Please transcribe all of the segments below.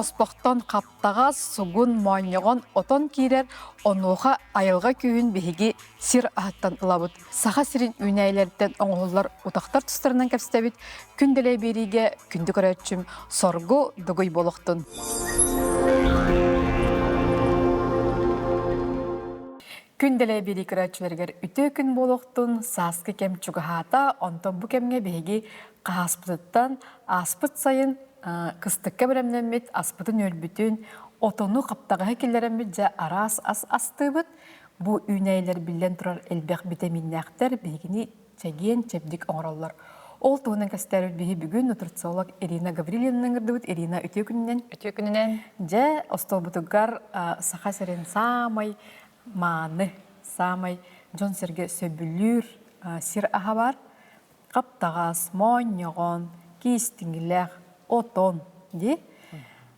Хоспохтон хаптаҕас, сугун, моонньоҕон, отон киирэр, онуоха айылҕа күүһүн биһиги сир аһыттан ылабыт. Саха сирин үүнээйилэриттэн оҥоһуллар утахтар тустарынан кэпсэтэбит. Күн дэлэй биэриигэ күндү көрөөччүм Соргу Дугуй буолуохтун. Күн дэлэй биэрии көрөөччүлэригэр үтүө күн буолуохтун, сааскы кэм чугаһаата, онтон бу кэмҥэ биһиги хаһааспытыттан ааспыт сайын кыстыкка бэлэмнэммит аспытын-үөлбүтүн, отону хаптаҕаһы киллэрэммит дьэ араас ас астыыбыт. Бу үүнээйилэр биллэн турар элбэх битэмииннээхтэр биһигини чэгиэн, чэбдик оҥороллор. Ол туһунан кэпсэтэрбит биһи бүгүн нутрициолог Ирина Гаврильевна ыҥырдыбыт. Ирина, үтүө күнүнэн. Үтүө күнүнэн. Дьэ, остуолбутугар Саха сирин саамай мааны, саамай дьон-сэргэ сөбүлүүр сир аһа бар. Хаптаҕас, моонньоҕон, киистиҥилэх, отон дии.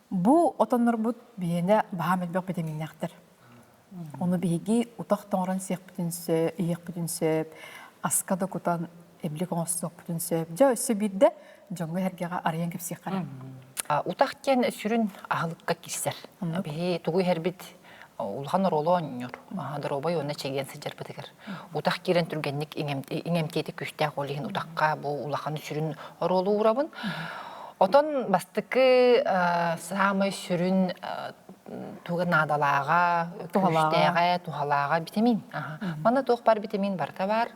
Бу отоннорбут биһиэнэ баһаам элбэх битэмииннээхтэр. Ону биһиги утах тоҥорон сиэхпитин сөп, иһиэхпитин сөп, аска да кутан эбилик оҥостуохпутун сөп. Дьэ, өссө биирдэ дьоҥҥо-сэргэҕэ арыйан кэпсиэххэ эрэ. Утах диэн сүрүн аһылыкка киирсэр. Биһи тугу иһэрбит улахан оруолу оонньуур. Доруобай уонна чэгиэн сылдьарбытыгар. Утах киирэн түргэнник иҥэмтиэтик күүстээх ол иһин утахха бу улахан сүрүн оруолу уурабын. Отон бастакы саамай сүрүн туга наадалааҕа, күүстээҕэ, туһалааҕа витамин. Манна туох бар витамин барыта бар.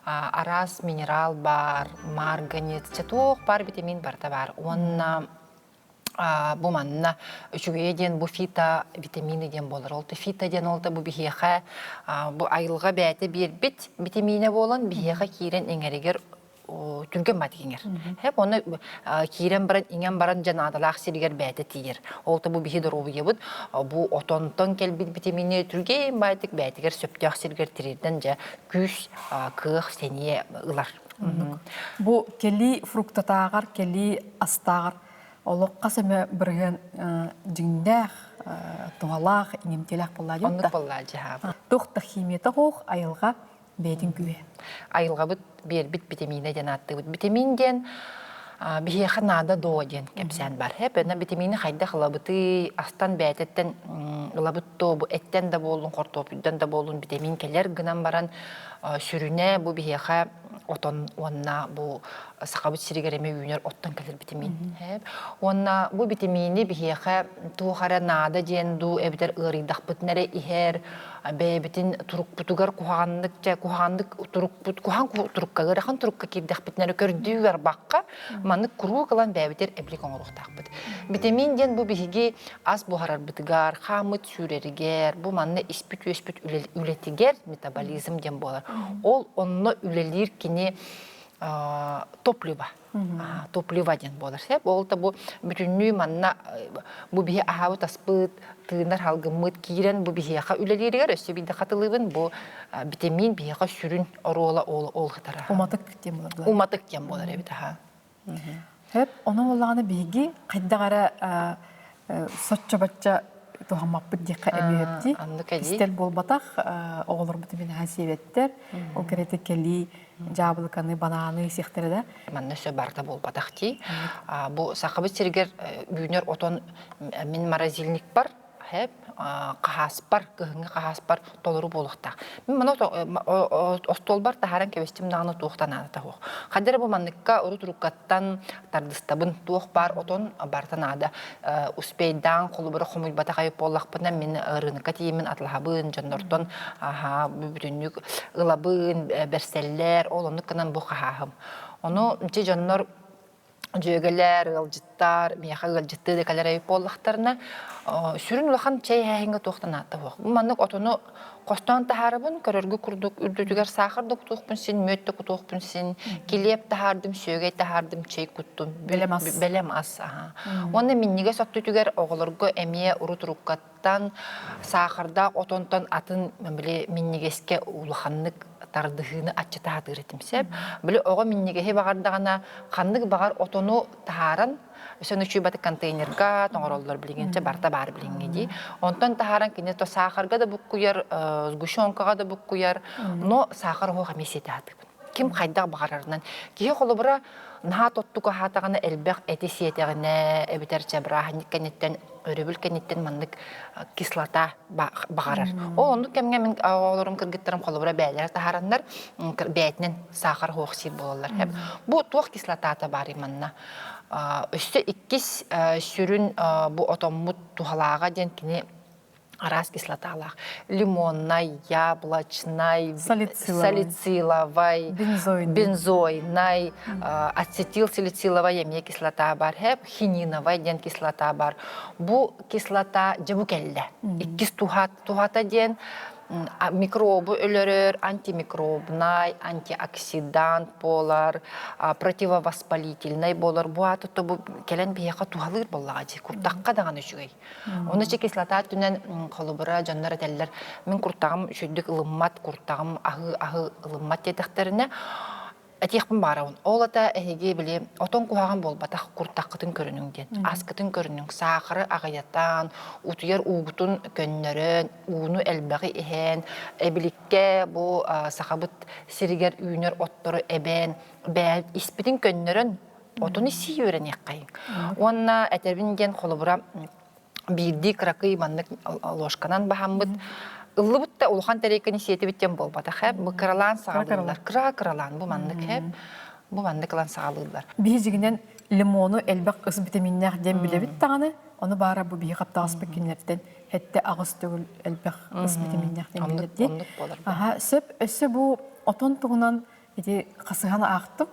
Араас минерал бар, марганец, туох бар витамин барыта бар. Уонна бу манна үчүгэйэ диэн бу фито витамины диэн буолар. Ол фито диэн ол бу биһиэхэ бу айылҕа бэйэтэ биэрбит витаминэ буолан биһиэхэ киирэн иҥэригэр түргэн баатык иҥэр. Хэп оны киирэн баран иҥэн баран дьэ наадалаах сиригэр бэйэтэ тиийэр. Ол бу биһи доруобуйабыт бу отонтон кэлбит витамини түргэн баайтык бэйэтигэр сөптөөх сиригэр тириэрдэн дьэ күүс, кыах, сэниэ ылар. Бу кэлии фруктатааҕар, кэлии астааҕар олох хас эмэ бырыһыан дьиҥнээх, туһалаах, иҥэмтиэлээх буоллаа дии. Оннук буоллаа дьаһаабыт. Туох да химията суох, айылҕа бэйэтин күүһэ. Айылҕабыт биэрбит битэмиинэ диэн ааттыыбыт. Битэмиин диэн биһиэхэ наада доо диэн кэпсээн бар. Хэп, ына битэмиини хайдах ылабытый, астан бэйэтиттэн ылабыт доо, бу эттэн да буоллун, хортуоппуйдан да буоллун битэмиин кэлэр гынан баран сүрүнэ бу биһиэхэ отон уонна бу Сахабыт сиригэр эмиэ үүнэр оттон кэлэр битэмиин. Уонна бу битэмиини биһиэхэ туох эрэ наада диэн дуу эбэтэр ыарыйдахпытына эрэ иһэр, бэйэбитин турукпутугар куһаҕаннык дьэ куһаҕаннык турукпут куһаҕан турукка ыарахан турукка киирдэхпитинэ эрэ көрдүү барбакка маннык куруук ылан бэйэбитигэр эбилик оҥоруохтаахпыт. Битэмиин диэн бу биһиги ас буһарарбытыгар, хааммыт сүүрэригэр, бу манна испит-үөспүт үлэтигэр метаболизм диэн буолар. Ол онно үлэлиир кини топливо. Топливо диэн буолар. Сөп. Ол да бу бүтүннүү манна бу биһи аһаабыт аспыт, тыынар халгыммыт киирэн бу биһиэхэ үлэлииригэр өссө биирдэ хатылыыбын бу витамин биһиэхэ сүрүн оруола ол ол хатара. Уматык диэн буолар. Уматык диэн буолар эбит аха. Сөп. Онон буоллаҕына биһиги хайдах эрэ соччо-бачча туһаммаппыт диэххэ эбиэптии. Кистэл буолбатах, оҕолорбут именно сиэбэттэр. Ол кэриэтэ кэлии дьаабылыканы, банааны сиэхтэрэ да. Манна өссө барыта буолбатах дии. Бу Сахабыт сиригэр үүнэр отон мин морозильникпар хэп хаһааспар, кыһыҥҥы хаһааспар толору буолуохтаах. Мин маны остуолбар таһааран кэбистим даҕаны туох да наадата суох. Ханна эрэ бу манныкка урут уруккаттан тардыстабын туох баар отон барыта наада. Успейдаан холобура хомуйбатах айып буоллахпына мин рынокка тиийэммин атылаһабын, дьоннортон аһаа бүтүннүк ылабын, бэрсэллэр, ол оннук гынан бу хаһааһым. Ону ити дьоннор дьүөгэлэр, ыалдьыттар, миэхэ ыалдьыттыы да кэлэр эбит буоллахтарына, сүрүн улахан чэй иһээһиҥҥэ туох да наада суох. Бу маннык отону хостоон таһаарабын, көрөргө курдук үрдүтүгэр саахар да кутуохпун син, мүөт да кутуохпун син, килиэп таһаардым, сүөгэй таһаардым, чэй куттум. Бэлэм ас. Бэлэм ас, аха. Уонна минньигэс өттүтүгэр оҕолорго эмиэ урут уруккаттан саахардаах отонтон атын били минньигэскэ улаханнык тардыһыыны аччата сатыыр этим сөп. Били оҕо минньигэһи баҕардаҕына ханнык баҕар отону таһааран өссө үчүгэй контейнерга тоҥороллор билигин барыта баар билиҥҥи дии. Онтон таһааран кини то саахарга да буккуйар, сгущенкаҕа да буккуйар, но саахар оһох эмиэ сиэтэ сатыыбын. Ким хайдах баҕарарынан. Киһи холобура Наһаа тоттук аһаатаҕына элбэх эти сиэтэҕинэ эбэтэр чэ бырааһынньык кэнниттэн өрөбүл кэнниттэн маннык кислота баҕарар. Ол оннук кэмҥэ мин оҕолорум кыргыттарым холобура бээлэрэ таһаараннар бээтинэн саахар суох сиир буолаллар. Бу туох кислотата баарый манна? Өссө иккис сүрүн бу отоммут туһалааҕа диэн кини араас кислоталаах лимоннай, яблочнай, салициловай, бензойнай, ацетилсалициловай эмиэ кислота бар, хининовай диэн кислота бар. Бу кислота дьэ бу кэллэ. Иккис туһата диэн микробу өлөрөр, антимикробнай, антиоксидант буолар, противовоспалительнай буолар. Бу аата бу кэлэн биһиэхэ туһалыыр буоллаҕа дии, куртахха даҕаны үчүгэй. Ону ичи кислота өттүнэн холобура дьоннор этэллэр, мин куртаҕым үчүгдүк ылыммат, куртаҕым аһыы-аһыы ылыммат диэтэхтэринэ, этиэхпин баарабын. Ол ата эһиги били отон куһаҕан буолбатах куртаххытын көрүнүҥ диэн. Аскытын көрүнүҥ, саахары аҕыйатан, утуйар уугутун көннөрөн, ууну элбэҕи иһэн, эбиликкэ бу сахабыт сиригэр үүнэр оттору эбэн, бэйэбит испитин көннөрөн отун исии үөрэниэххэйиҥ. Уонна этэбин диэн холобура биирдии кыракый маннык ложканан баһаммыт ыллыбыт да улахан тэриэккэни сиэтибит диэн буолбатах ээ бу кыралаан саҕалыыллар кыра кыралаан бу маннык ээ бу маннык ылан саҕалыыллар Биһи дьигинэн лимону элбэх ыс витаминнээх диэн билэбит даҕаны, ону баара бу биһи хаптаҕаспыт кинилэртэн хэттэ аҕыс төгүл элбэх ыс витаминнээх диэн оннук билэр дии. оннук буолар Аха, сөп өссө бу отон туһунан Ити хасыһан аахтым.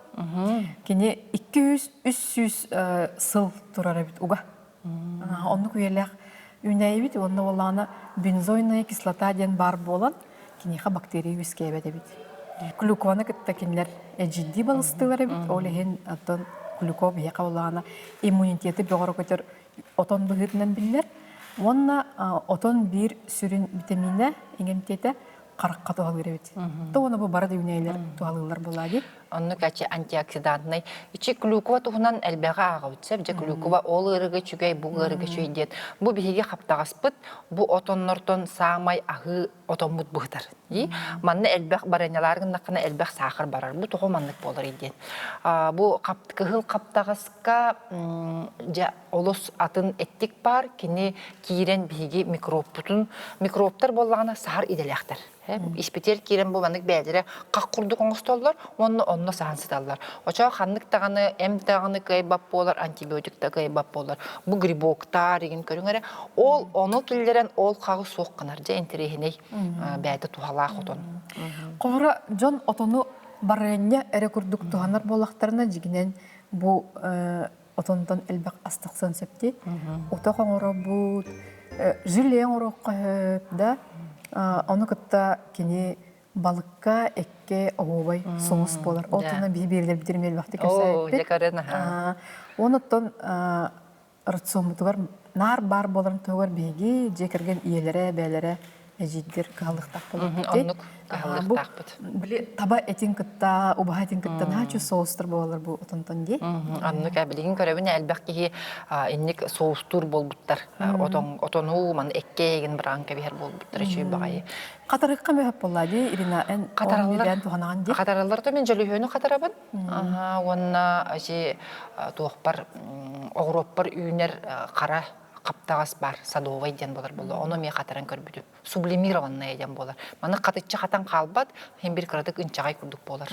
Кини 200-300 сыл турар эбит уга. Оннук үйэлээх үүнээйибит уонна буоллаҕына бензойная кислота диэн баар буолан киниэхэ бактерия үөскээбэт эбит. Клюкваны кытта кинилэр эдьиийдии балыстыылар эбит. Ол иһин оттон клюква биһиэхэ буоллаҕына иммунитеты бөҕөргөтөр отон быһыытынан биллэр. Уонна отон биир сүрүн витаминэ, иҥэмтиэтэ харахха туһалыыр эбит. То уонна бу бары да үүнээйилэр туһалыыллар буолаа дии. Оннук ачи антиоксидантнай. Ичи клюква туһунан элбэҕи ааҕабыт сөп. Дьэ клюква ол ыарыга үчүгэй, бу ыарыга үчүгэй диэн. Бу биһиги хаптаҕаспыт, бу отоннортон саамай аһыы отоммут быһытар. Дии. Манна элбэх барыанньалаар гыннаххына элбэх саахар барар. Бу тоҕо маннык буолар диэн. Бу кыһыл хаптаҕаска дьэ олус атын эттик баар, кини киирэн биһиги микробпутун, микробтар буоллаҕына саһар идэлээхтэр. Испитиэр киирэн бу маннык бэйэлэрэ хах курдук оҥостоллор уонна онно саһан сыталлар. Очоо ханнык даҕаны эм даҕаны кыайбат буолар, антибиотик да кыайбат буолар. Бу грибоктар игин көрүҥ эрэ. Ол ону киллэрэн ол хаҕы суох гынар. Дьэ интэриэһинэй бэйэтэ туһалаах отон. Холобура дьон отону барыанньа эрэ курдук туһанар буоллахтарына дьигинэн бу отонтон элбэх ас тахсан сөп дии. Утах оҥоробут, желе оҥоруохха сөп да. Ону кытта кини балыкка, эккэ оһуобай соус буолар. Ол туһунан биһи биэрилэрбитин эмиэ элбэхтик кэпсээбиппит. Онуттан рациоммутугар наар баар буоларын туһугар биһиги дьиэ кэргэн ийэлэрэ, эбээлэрэ эдьиийдэр кыһаллыахтаах буолбут. Оннук кыһаллыахтаахпыт. Били таба этин кытта, убаһа этин кытта наһаа соустар буолалар бу отонтон дии. Оннук билигин көрөбүн элбэх киһи инник соустуур буолбуттар. Отон отону маны эккээгин быраан кэбиһэр буолбуттар үчүгэй баҕайы. Хатарыкка мөһөп буолла дии Ирина эн хатараллар туһанаҕын дии. Хатараллар то мен дьөлүһүөнү хатарабын. Уонна ити туохпар оҕуруоппар үүнэр хара хаптаҕас баар садовай диэн буолар буолла ону эмиэ хатаран көрбүтүм сублимированная диэн буолар маны хатыччы хатан хаалбат иһин бир кыратык ынчаҕай курдук буолар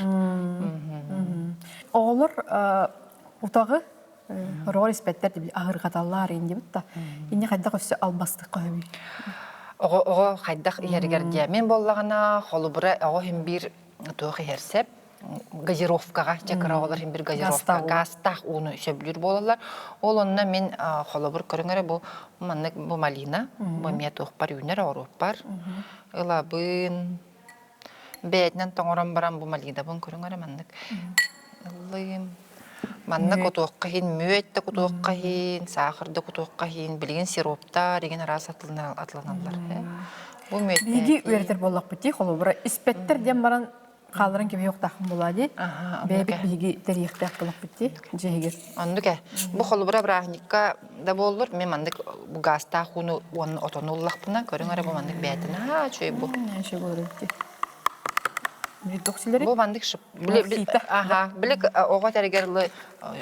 оҕолор утаҕы роль испэттэр аһырҕаталлар индибит да инни хайдах өссө албастык көһөбүй оҕо оҕо хайдах иһэригэр диэ мен буоллаҕына холобура оҕо иһин биир туох иһэр сеп газировкаҕа чэ кыра оҕолор иһин бир газировка гаастаах ууну сөбүлүүр буолаллар ол онно мин холобур көрүҥ эрэ бу маннык бу малина бу эмиэ туохпар үүнэр оҕуруоппар ылабын бэйэтинэн тоҥорон баран бу малинабын көрүҥ эрэ маннык ыллыым манна кутуохха иһин мүөт да кутуохха иһин саахар да кутуохха иһин билигин сироптар игин араас атланаллар бу мүөт биһиги үөрэтэр буоллахпыт дии холобура испэттэр диэн баран хаалларан кэбиһиэ уохтаахпын буолаа дии. Бэйэбит биһиги тэрийиэхтээх буоллахпыт дии дьиэһигэр. Оннук ээ. Бу холобура бырааһынньыкка да буоллар, мен маннык бу гаастаах ууну уонна отону ыллахпына, көрүҥ эрэ бу маннык бэйэтин аа үчүгэй бу. Үчүгэй буолар эбит дии. Доксилери Бу маннык аха били оҕо тэригэр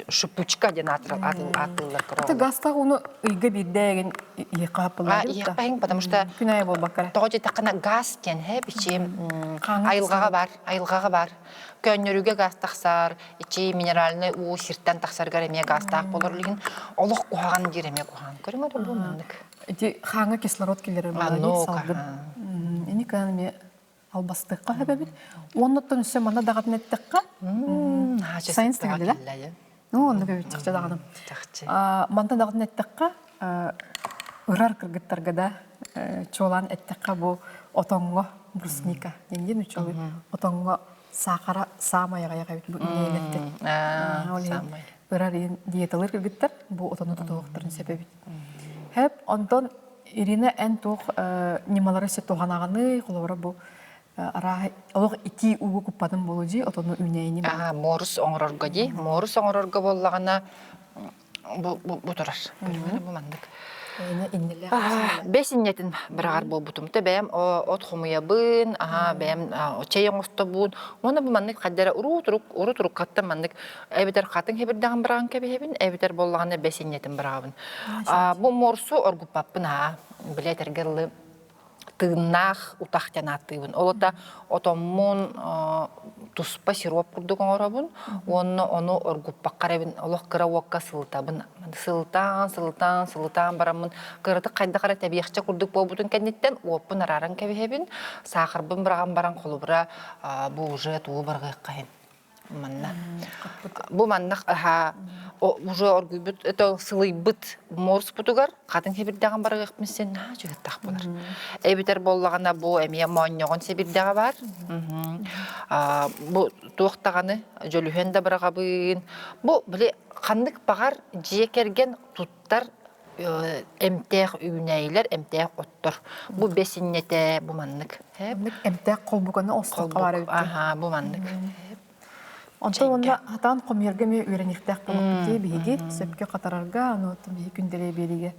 шипучка диэн ааттыыллар Это гастах уну ыйга биирдээгин иһиэххэ А иһиэххэ потому что күн айы буолбаккара. Тоҕо диэтэххинэ газ диэн һэ бичи айылҕаҕа бар, айылҕаҕа бар. Көөнньөрүүгэ газ тахсар, ичи минеральный уу сиртэн тахсаргар эмиэ газтаах болор илигин олох куһаҕан диир эмиэ куһаҕан. Көрүҥ эрэ бу маннык. Ити хааҥҥа кислород киллэрэр буолар салгын. Ини кыан эмиэ албастыахха сөбөбүт. Уоннаттан өссө манна даҕатын эттэххэ, сайын сыһаллара. Ну, оннук эбит чахчы даҕаны. Мантан даҕатын эттэххэ, ырар кыргыттарга да чуолаан эттэххэ бу отоҥҥо брусника диэн учуолуй отоҥҥо саахара саамай аҕыйах эбит бу үүнээйилэртэн. Ол иһин ырар диеталыыр кыргыттар бу отону тутуһуохтарын сөп эбит. Хэп, онтон Ирина эн туох ньымалары өссө туһанаҕыный? Холобура бу арааһы олох итии ууга куппатын буолуо дии, отону үүнээйини Аа, муорус оҥорорго дии. Муорус оҥорорго буоллаҕына бу, бу, бу турар. Көрүҥ бу маннык. Бэс инньэтин быраҕар буолбутум. Тэ бэйэм от хомуйабын, аха бэйэм чэй оҥостобун. Уонна бу маннык хаддара уруу-турук, уру-туруккаттан маннык эбэтэр хатыҥ хэбирдэҕин быраҕан кэбиһэбин, эбэтэр буоллаҕына бэс инньэтин быраҕабын. Бу морсу оргуппаппын аа, били этэргэ дылы тыыннаах утах диэн ааттыыбын. Ол ата отоммун туспа сироп курдук оҥоробун уонна ону оргуппакка эрэбин олох кыра уокка сылытабын. Сылытаан, сылытаан, сылытаан бараммын кыратык хайдах эрэ тэбиэхчэ курдук буолбутун кэнниттэн уоппун арааран кэбиһэбин, саахарбын быраҕан баран холобура бу уже тугу бырҕыахха иһин манна бу манна уже оргуйбут это сылыйбыт морспутугар хатын сэбирдэҕин барыахпын син наһаа чугаттах буолар эбитэр буоллаҕына бу эмиэ моонньоҕон сэбирдэҕэ бар бу туох даҕаны дьөлүһүөн да быраҕабыын бу били ханнык баҕар дьиэ кэргэн туттар эмтээх үүнээйилэр эмтээх оттор бу бэсинньэтэ бу маннык эмтээх холбуканы остуохха баар эбит аха бу маннык Онтон уонна хатаан хомуйарга эмиэ үөрэниэхтээх буолуохпут дии биһиги сөпкө хатарарга, аны биһиги күндэлэй биэриигэ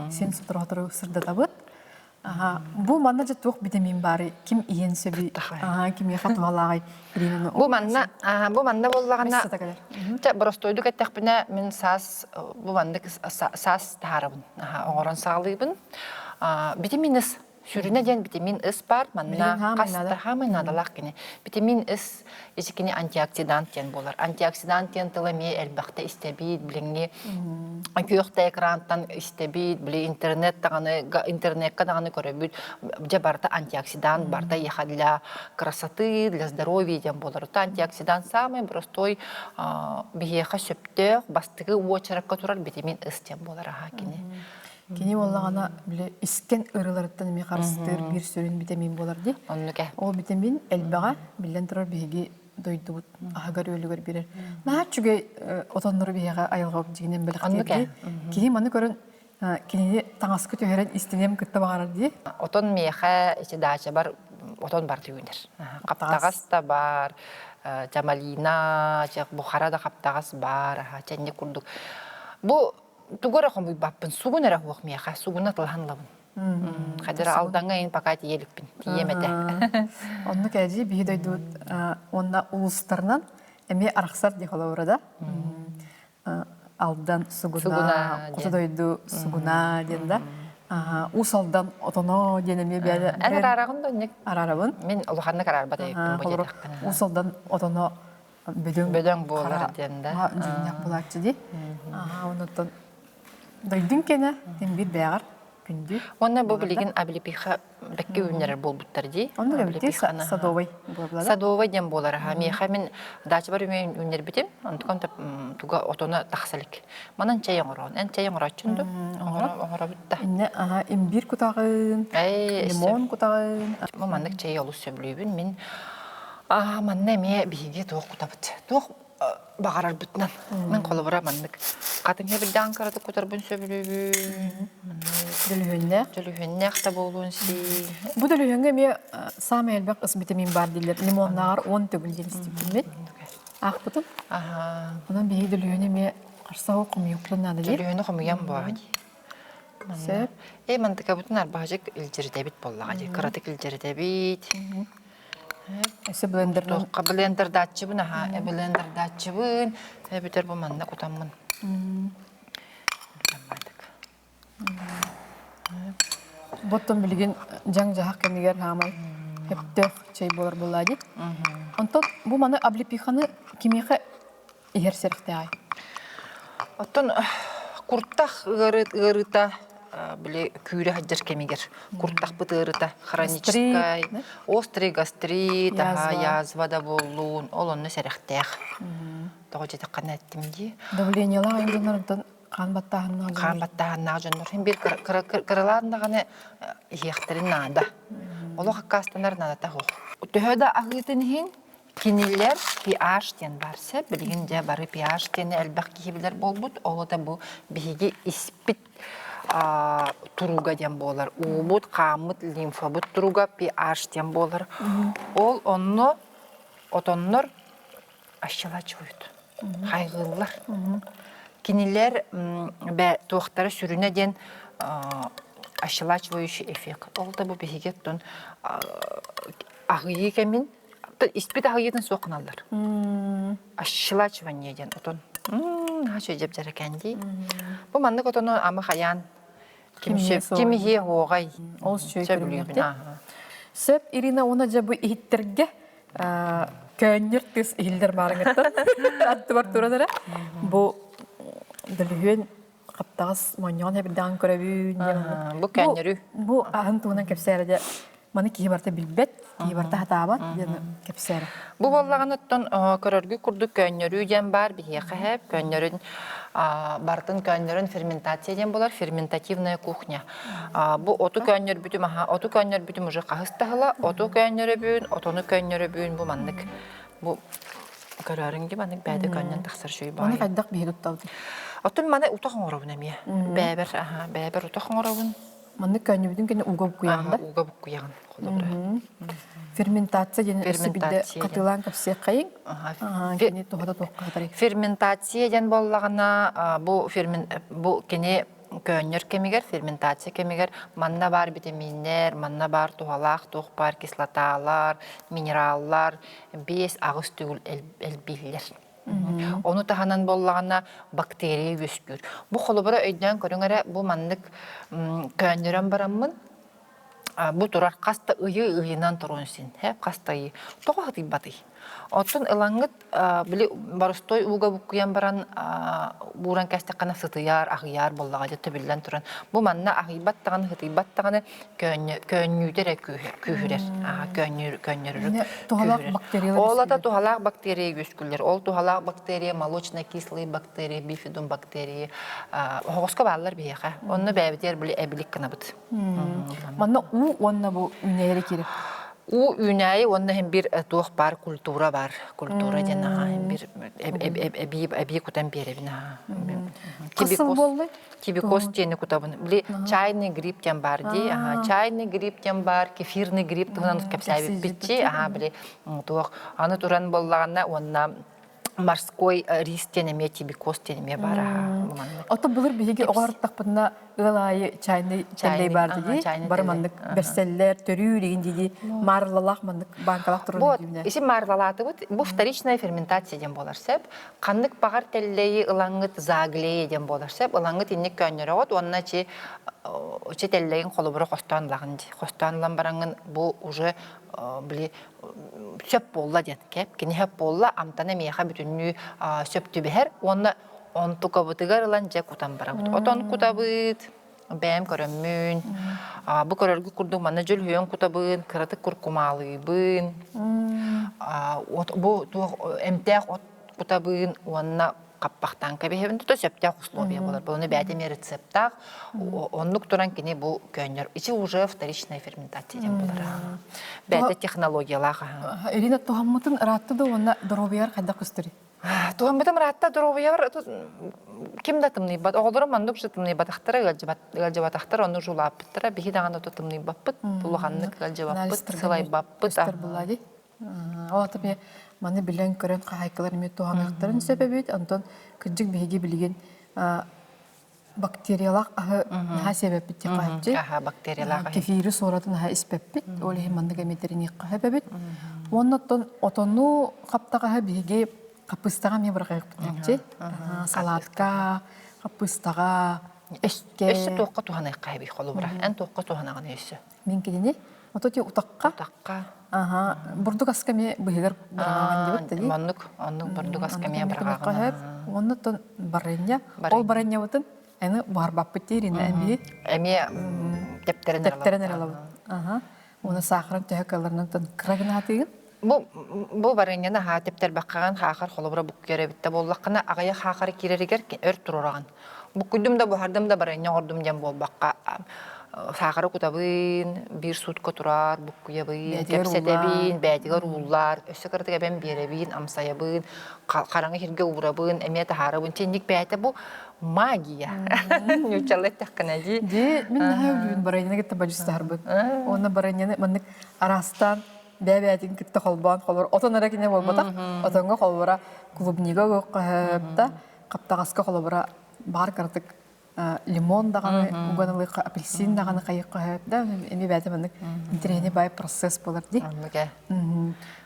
син сотору-сотору сырдатабыт. Бу манна дьэ туох битэмиин баарый? Ким иһиэн сөбүй? Кимиэхэ туһалааҕый? Бу манна бу манна буоллаҕына чэ боростуойдук эттэхпинэ мин саас бу маннык саас таһаарабын оҥорон саҕалыыбын. Битэмиин ыс Сүрүнэ диэн витамин С баар, манна хас да хаамай наадалаах кини. Витамин С ити кини антиоксидант диэн буолар. Антиоксидант диэн тылы эмиэ элбэхтэ истэбит, билиҥҥи күөх да экрантан истэбит, били интернет даҕаны интернекка даҕаны көрөбүт. Дьэ барыта антиоксидант, барыта еха для красоты, для здоровья диэн буолар. Антиоксидант самый простой биһиэхэ сөптөөх, бастакы уочаракка турар витамин С диэн буолар аха кини. Кини буоллаҕына били искэн ыарыыларыттан эмиэ харыстыыр биир сүрүн битэмиин буолар дии. Оннук ээ. Ол битэмиин элбэҕэ биллэн турар биһиги дойдубут аһыгар-үөлүгэр биэрэр. Наһаа үчүгэй отоннору биһиэхэ айылҕа дьиҥинэн бэлэхтиир дии. Киһи маны көрөн кинини таҥаска түһэрэн истиниэм кытта баҕарар дии. Отон миэхэ ити даачабар отон барыта үүнэр. Хаптаҕас да баар, чамалина, бухара да хаптаҕас баар, чэнньик курдук. Бу тугу эрэ хомуйбаппын, сугун эрэ суох миэхэ, сугуна тылаһан ылабын. Хадара Алдаҥҥа иһин пока тиийэ иликпин, тиийиэм этэ. Оннук эдьи биһи дойдубут уонна улуустарынан эмиэ арахсар дии холобура да. Алдан сугуна, хоту дойду сугуна диэн да. Уус Алдан отоно диэн эмиэ бэйэ. Эн араараҕын да оннук? Араарабын. Мин улаханнык араарбат эбиппин бу диэтэхпинэ. Уус Алдан отоно бөдөҥ бөдөҥ буолар диэн да дьүннэх булааччы дии аха онуттан дойдун кэнэ син биир бэйэҕэр күндү уонна бу билигин облепиха бэккэ үүннэрэр буолбуттар дии оннук эбит садовый садовый диэн буолар аха миэхэ мин дачабар үүннэрбитим онтукам туга отоно тахса илик манан чэй оҥороон эн чэй оҥорооччун ду оҥоробут да инне аха имбирь кутаҕын лимон кутаҕын бу маннык чэй олус сөбүлүүбүн мин Аа, манна эмиэ биһиги туох кутабыт? Туох баҕарарбытынан. Мин холобура маннык хатыҥ хэбирдэҕин кыратык кутарбын сөбүлүүбүн. Дөлүһүөннээх. Дөлүһүөннээх да буолуон сии. Бу дөлүһүөҥҥэ эмиэ саамай элбэх ыс витамин баар дииллэр. Лимоннааҕар 10 төгүл диэн истибитим Аахпытым. Аха. Онон биһиги дөлүһүөнү эмиэ харса хомуйуохпутун наада дии. Дөлүһүөнү хомуйан буоҕа дии. Сөп. Э, мантыкабытын арбаһык илдьиритэбит буоллаҕа дии. Кыратык илдьиритэбит. Өссө блендернэн. Туохха блендердааччыбын аха, блендердааччыбын, эбэтэр бу манна кутаммын. Боттон билигин дьаҥ-дьаһах кэмигэр хаамай сөптөөх чэй буолар буоллаа дии. Онтон бу маны облепиханы кимиэхэ иһэр сэрэхтээҕий? Оттон куртах ыарыыта били күүрэ сылдьар кэмигэр куртахпыт ыарыыта хроническай, острый гастрит, язва да буоллун, ол онно сэрэхтээх. Тоҕо диэтэххинэ эттим дии. Давлениелаах айылгыннар онтон хаан баттааһыннаах хаан баттааһыннаах дьоннор син биир кыралаан даҕаны иһиэхтэрин наада. Олох аккаастанар наадата суох. Төһө да аһыытын иһин кинилэр pH диэн баар сөп. Билигин дьэ бары pH диэни элбэх киһи билэр буолбут. Ол это бу биһиги испит туруга диэн буолар. Уубут, хааммыт, лимфабыт туруга pH диэн буолар. Ол онно отоннор ощелачивают, хайҕыыллар. Кинилэр туохтара сүрүнэ диэн ощелачивающий эффект. Ол да бу биһиги оттон аһыйыы кэмин испит аһыйыытын суох гыналлар. Ощелачивание диэн отон наһаа дьэп-дьэрэкээн дии. Бу маннык отону ама хайаан ким ким иһиэ уоҕай Ол сөбүлүүбүн. Сөп Ирина уонна дьэ бу иһиттэргэ көөнньөр тыс иһиллэр маарыҥыттан аттыбар туран эрэ бу дөлүһүөн хаптаҕас монньоҕон эбирдэҕин көрөбүн диэн бу көөнньөрүү бу аһын туһунан кэпсээрэ дьэ маны киһи барыта билбэт киһи барыта сатаабат диэн кэпсээрэ бу буоллаҕына оттон көрөргүт курдук көөнньөрүү диэн баар биһиэхэ һээп көөнньөрүн барытын көөнньөрүн ферментация диэн буолар ферментативная кухня Бу оту көөнньөрбүтүм аха, оту көөнньөрбүтүм уже хаһыс таһыла, оту көөнньөрөбүн, отону көөнньөрөбүн бу маннык бу көрөөрүҥ ди маннык бэйэтэ көөнньөн тахсар үчүгэй баҕайы. Маны хайдах биһи туттабытый? Оттон маны утах оҥоробун эмиэ. Бэйэбэр, аха, бэйэбэр утах оҥоробун. Маннык көөнньүбүтүн кэннэ ууга буккуйаҕын да? Ууга буккуйаҕын, холобура. Ферментация диэн өссө биирдэ хатылаан кэпсиэххэйиҥ. Кини туһата туохха хатарый? Ферментация диэн буоллаҕына, бу фермен бу кини көөнньөр кэмигэр, ферментация кэмигэр манна баар битэмииннэр, манна баар туһалаах туох баар кислоталар, минераллар 5-8 төгүл элбииллэр. Ону таһынан буоллаҕына бактерия үөскүүр. Бу холобура өйдөөн көрүҥ эрэ, бу маннык көөнньөрөн бараммын бу турар хас да ыйы ыйынан туруон син хас да ыйы тоҕо сытыйбатый оттон ылаҥҥыт били боростой ууга буккуйан баран бууран кээстэххинэ сытыйар аһыйар буоллаҕа дьэ төбүллэн туран бу манна аһыйбат даҕаны сытыйбат даҕаны көөнньүүтэ эрэ күүһүрэр көөнньөрөр туһалаах бактериялар ол ата туһалаах бактерия үөскүүллэр ол туһалаах бактерия молочно-кислые бактерии бифидум бактерии оһоҕоско бааллар биһиэхэ онно бэйэбитигэр били эбилик гынабыт Манна уу уонна бу үүнээйи киирэр. Уу үүнээйи уонна иһин бир туох баар культура бар. Культура диэн аха бир эбии эбии кутан биэрэбин аха. Хас буоллай? Тибикос диэни кутабын. Били чайный гриб диэн бар дии. Аха чайный гриб диэн бар, кефирный гриб туһунан кэпсээбиппитчи. Аха били туох аны туран буоллаҕына уонна морской рис диэн эмиэ тибикос диэн эмиэ баар аха Ото былыр биһиги оҕо ыал аайы чайный тэллэй баар дии бары маннык бэрсэллэр төрүүр игин дии марлалаах маннык банкалаах турар Вот, isi марлалаатыбыт бу вторичная ферментация диэн буолар сөп. Ханнык баҕар тэллэйи ылаҥҥыт заглея диэн буолар сөп. Ылаҥҥыт инник көөнньөрөҕүт уонна чи чи тэллэйин холобура хостоон ылаҕын дии. Хостоон ылан бараҥҥын бу уже били сөп буолла диэн кэп кини сөп буолла амтана миэхэ бүтүннүү сөп түбэһэр уонна онтукабытыгар ылан дьэ кутан барабыт отон кутабыт бэйэм көрөммүн бу көрөргү курдук манна дьөлүһүөн кутабын кыратык куркумаалыыбын бу туох эмтээх от кутабын уонна хаппахтаан кэбиһэбин тута сөптөөх условия буолар. Буну бэйэтэ эмиэ рецептаах. Оннук туран кини бу көөнньөр. Ичи уже вторичная ферментация диэн буолар. Бэйэтэ технологиялаах. Ирина туһаммытын ыраатта да уонна доруобуйар хайдах көстөрүй? Туһаммытым ыраатта доруобуйабар ким да тымныйбат. Оҕолорум маннык уже тымныйбатахтара, ыалдьыбатахтар, онну уже улааппыттара. Биһи даҕаны тымныйбаппыт, улаханнык ыалдьыбаппыт, сылайбаппыт. Ол ата маны билэн-көрөн хаһаайкалар эмиэ туһаныахтарын сөп эбит. Онтон кырдьык биһиги билигин бактериялаах аһы наһаа сиэбэппит диэн хаһыччы. Аха, бактериялаах аһы. Кефири суоратын аһа испэппит. Ол иһин маннык эмиэ тэриниэххэ сөп эбит. Уонна оттон отону хаптаҕаһы биһиги хаппыыстаҕа эмиэ быраҕыахпыт Салатка, хаппыыстаҕа, өскө. Өссө туохха туһаныахха эбий холобура? Эн туохха туһанаҕын өссө? Мин кинини ото ти утахха. Утахха. Аха, бурдук аска эмиэ быһыгар быраҕаҕын диэбит да дии. Оннук, оннук бурдук аска эмиэ быраҕаҕын. Онно тон барынньа. Ол барынньабытын аны буһарбаппыт диир ини эмиэ. Эмиэ тэптэрэн Тэптэрэн эрэ ылабыт. Аха. Уонна саахарын төһө кыалларынан кыра гынаатыгын? Бу бу барыанньаны аһаа тэптэрбэххэҕин хаахар холобура буккуйар эбит да буоллаххына аҕыйах хаахары киирэригэр өр туруораҕын. Буккуйдум да буһардым да барыанньа оҥордум диэн буолбакка саахары кутабын, биир суутка турар, буккуйабын, кэпсэтэбин, бээтигэр ууллар, өссө кыратык эбэн биэрэбин, амсайабын, хараҥа сиргэ уурабын, эмиэ таһаарабын. Чинник бээтэ бу магия. Ньуччалыы эттэххинэ дии. Дии, мин наһаа өлүүн барыанньаны кытта бадьыстаһарбын. Уонна барыанньаны маннык араастаан бэйэ-бэйэтин кытта холбоон холбор отон эрэ кинэ буолбатах. Отоҥҥо холбора клубнига угуохха да хаптаҕаска холобура баар кыратык лимон даҕаны уган ылыахха апельсин даҕаны хайыахха да эмиэ бэйэтэ маннык интэриэһинэй баай процесс буолар дии.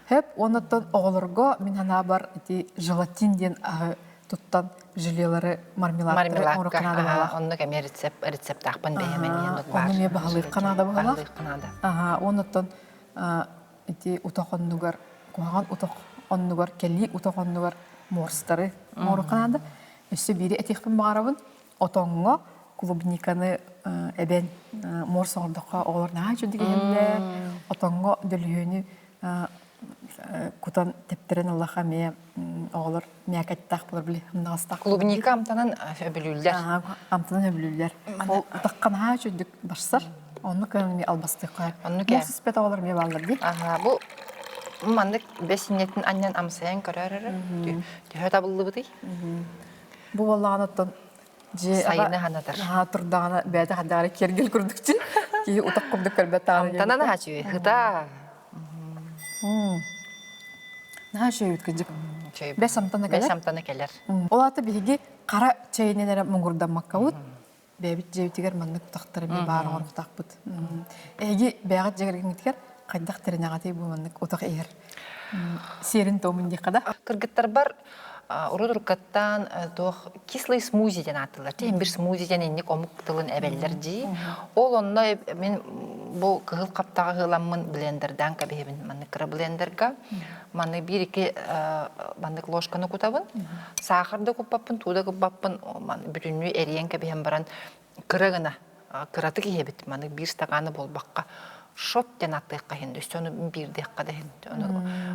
Хөп уоннаттан оҕолорго мин санаабар ити желатин диэн аһы туттан желелары мармеладтары оҥоруохха наада баҕалаах. Оннук эмиэ рецепт рецептаахпын бэйэм эмиэ оннук баар. Ону эмиэ баһылыахха наада баҕалаах. Аха, уоннаттан ити утах оннугар куһаҕан утах оннугар кэлии утах оннугар морстары оҥоруохха наада. Өссө биири этиэхпин баҕарабын. Отоҥҥо клубниканы эбэн морс оҥордоххо оҕолор наһаа үчүгэй иһэллэр. Отоҥҥо дөлүһүөнү кутан тэптэрэн ыллаха эмиэ оҕолор мякотьтаах буолар били хамнаҕастаах Клубника амтанын сөбүлүүллэр. Амтанын сөбүлүүллэр. Ол утахха наһаа үчүгдүк барсар. Оннук эмиэ албастыахха. Оннук ээ. Муус оҕолор эмиэ бааллар дии. Аха, бу маннык бэс инньэтин анньан амсайан көрөр эрэ. Төһө табыллыбытый? Бу буоллаҕына оттон дьиэ Сайыны ханатар. Наһаа турдаҕына бэйэтэ хандаҕара киэргэл курдук дии. Киһи утах курдук көрбөт таҕына. Амтанан аһаа үчүгэй. Хыта. Наһаа үчүгэй кырдьык. Бэс амтана кэлэр. Бэс амтана кэлэр. Ол аата биһиги хара чэйинэн эрэ муҥурдаммаккабыт. Бэйэбит дьиэбитигэр маннык утахтар эмиэ баар оҥоруохтаахпыт. Эһиги бэйэҕит дьиэ хайдах тэринэҕитий бу маннык утах иһэр сиэрин-туомун диэххэ да? Кыргыттарбар урут уруккаттан туох кислый смузи диэн ааттыыллар. Тиһин бир смузи диэн инник омук тылын эбэллэр дии. Ол онно мин бу кыһыл хаптаҕа ыламмын блендердаан кэбиһэбин маннык кыра блендерга. Маннык биир-икки маннык ложканы кутабын. Саахар да куппаппын, туу да куппаппын бүтүннүү эрийэн кэбиһэн баран кыра гына кыратык иһэбит маны биир стаканы буолбакка шот диэн аттыахха иһин өссө ону биирдиэххэ да иһин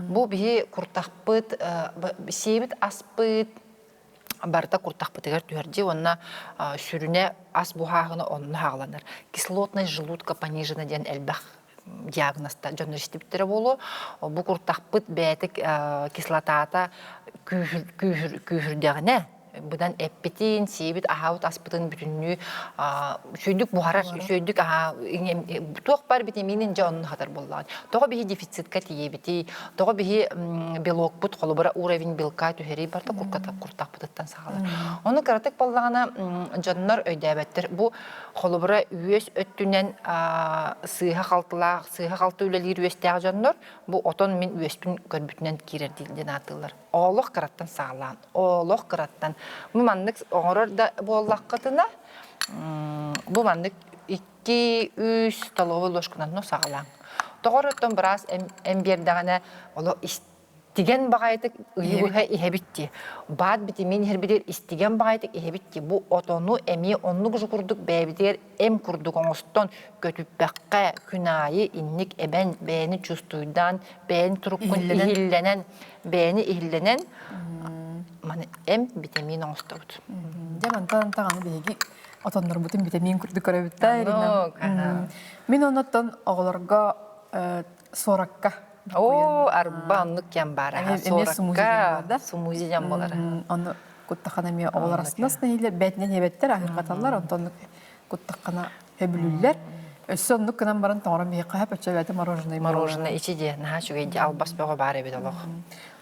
бу биһи куртахпыт сиэбит аспыт барыта куртахпытыгар түһэр дии уонна сүрүнэ ас буһааһына онно хааланар кислотность желудка понижена диэн элбэх диагнозта дьоннор истибиттэрэ буолуо бу куртахпыт бэйэтэ кислотата күүһүрдэҕинэ быдан эппитин, сиэбит, аһаабыт аспытын бүтүннүү үчүгэйдик буһарар, үчүгэйдик туох бар витаминин дьэ онно хатар буоллаҕын. Тоҕо биһи дефицитка тиийэбитий, тоҕо биһи белокпут, холобура уровень белка түһэрий барыта куртахпытыттан саҕалар. Ону кыратык буоллаҕына дьоннор өйдөөбөттөр. Бу холобура үөс өттүнэн сыыһа-халтылаах, сыыһа-халты үлэлиир үөстээх дьоннор бу отон мин үөспүн көрбүтүнэн киирэр диэн ааттыыллар. Олох кыраттан саҕалаан, олох кыраттан. Бу маннык оҥорор да буоллаххытына, бу маннык 2-3 столовой ложканан ну саҕалааҥ. Тоҕо оттон быраас эм биэрдэҕинэ олох истигэн баҕайытык ыйы быһа иһэбит дии. Баат битимиин иһэрбитигэр истигэн баҕайытык иһэбит дии. Бу отону эмиэ оннук же курдук бэйэбитигэр эм курдук оҥостон көтүппэххэ күн аайы инник эбэн бэйэни чувствуйдаан бэйэни туруккун иһиллэнэн бэйэни иһиллэнэн маны эм битэмиин оҥостобут. Дьэ мантан даҕаны биһиги отоннорбутун битэмиин курдук көрөбүт да Ирина. Мин оннуттан оҕолорго суоракка Оо, арба оннук кэм баара. Суоракка смузи диэн буолара. Ону куттахана эмиэ оҕолор астынас нэһилэр бээтинэн иһэбэттэр аһырҕаталлар онтон куттаххана сөбүлүүллэр. Өссө оннук гынан баран тоҥорон биһиэхэ хөп өчө бэйэтэ мороженое Мороженое ичи диэ наһаа үчүгэй дии албас бөҕө баар эбит олох.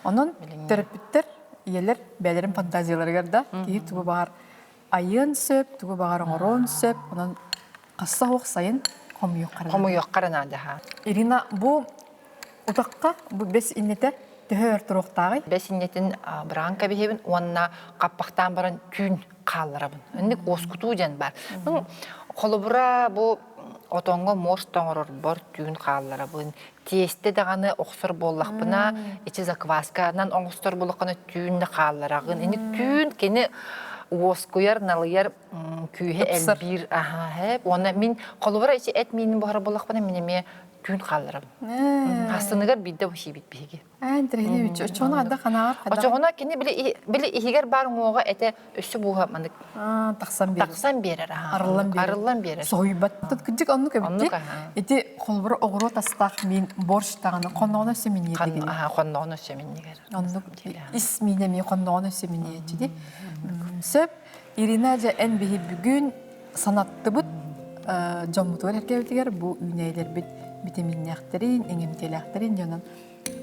Онон төрөппүттэр ийэлэр бэйэлэрин фантазияларыгар да киһи тугу баҕар айыан сөп, тугу баҕар оҥоруон сөп. Онон хасса суох сайын хомуйуохха Хомуйуохха наада. Ирина, бу Утахха бу бэс иннэтэ төһө өр туруохтааҕый? Бэс иннэтин быраан кэбиһэбин уонна хаппахтаан баран түүн хаалларабын. Инник уоскутуу диэн баар. Холобура бу отоҥҥо муос тоҥорорбор түүн хаалларабын. Тиэстэ даҕаны охсор буоллахпына, ити заквасканан оҥостор буоллаххына түүн да хааллараҕын. Инник түүн кини уоскуйар, налыйар күүһэ элбиир. Аха, уонна мин холобура ити эт миинин буһарар буоллахпына мин эмиэ түүн хаалларабын. Астыныгар биирдэ сиибит биһиги. Интэриэһинэй оччоҕуна хайдах ханаҕар хайдах? Оччоҕуна кини били били иһигэр баар уҥуоҕа этэ өссө бууһа маннык тахсан биэрэр. Тахсан биэрэр. Арыллан биэрэр. Арыллан биэрэр. Соһуйбат. Кырдьык оннук эбит. Ити холобура оҕуруот астаах миин борщ даҕаны хонноҕуна өссө минньиэр дигини. Хонноҕуна өссө минньигэр. Оннук ис миинэ эмиэ хонноҕуна өссө минньиэччи ди. Сөп. Ирина дьэ эн биһи бүгүн санаттыбыт дьоммутугар эркэбитигэр бу үүнээйилэрбит битэмииннээхтэрин, иҥэмтиэлээхтэрин дьонун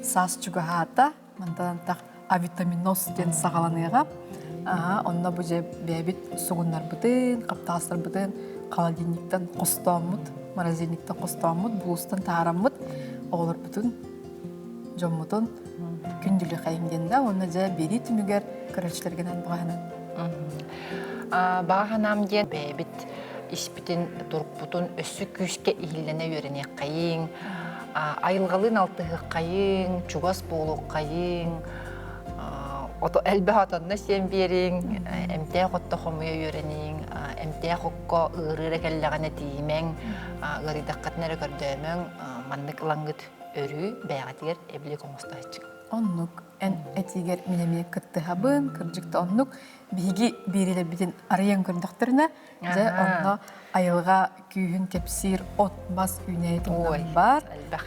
саас чугаһаата. Мантан антах авитаминоз диэн саҕаланыаҕа. Онно бу дьэ бэйэбит сугуннарбытын, хаптаастарбытын холодильниктан хостооммут, морозильниктан хостооммут, булуустан таараммыт оҕолорбутун, дьоммутун күндүлүхэйим диэн да уонна дьэ биэрии түмүгэр көрөөччүлэргинэн баҕаһынан. Баҕа санаам диэн бэйэбит испитин, турукпутун өссө күүскэ иһиллэнэ үөрэниэххэйиҥ, айылҕалыын алтыһыаххайыҥ, чугас буолуоххайыҥ, ото элбэх отонно сиэн биэриҥ, эмтээх отто хомуйа үөрэниҥ, эмтээх окко ыарыы эрэ кэллэҕинэ тиийимэҥ, ыарыйдаххытына эрэ көрдөөмөҥ, маннык ылаҥҥыт өрүү бэйэҕитигэр эбилик оҥостооччу. Оннук. Эн этиигэр мин эмиэ кыттыһабын, кырдьык да оннук. Биһиги биэриилэрбитин арыйан көрдөхтөрүнэ, дьэ онно айылҕа күүһүн кэпсиир от-мас үүнээйи туһунан баар. Элбэх.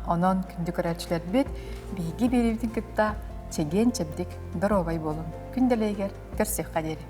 Онон күндү көрөөччүлэрбит, биһиги биэриибитин кытта чэгиэн-чэбдик, доруобай буолуҥ. Күн дэлэйигэр көрсүөххэ диэри.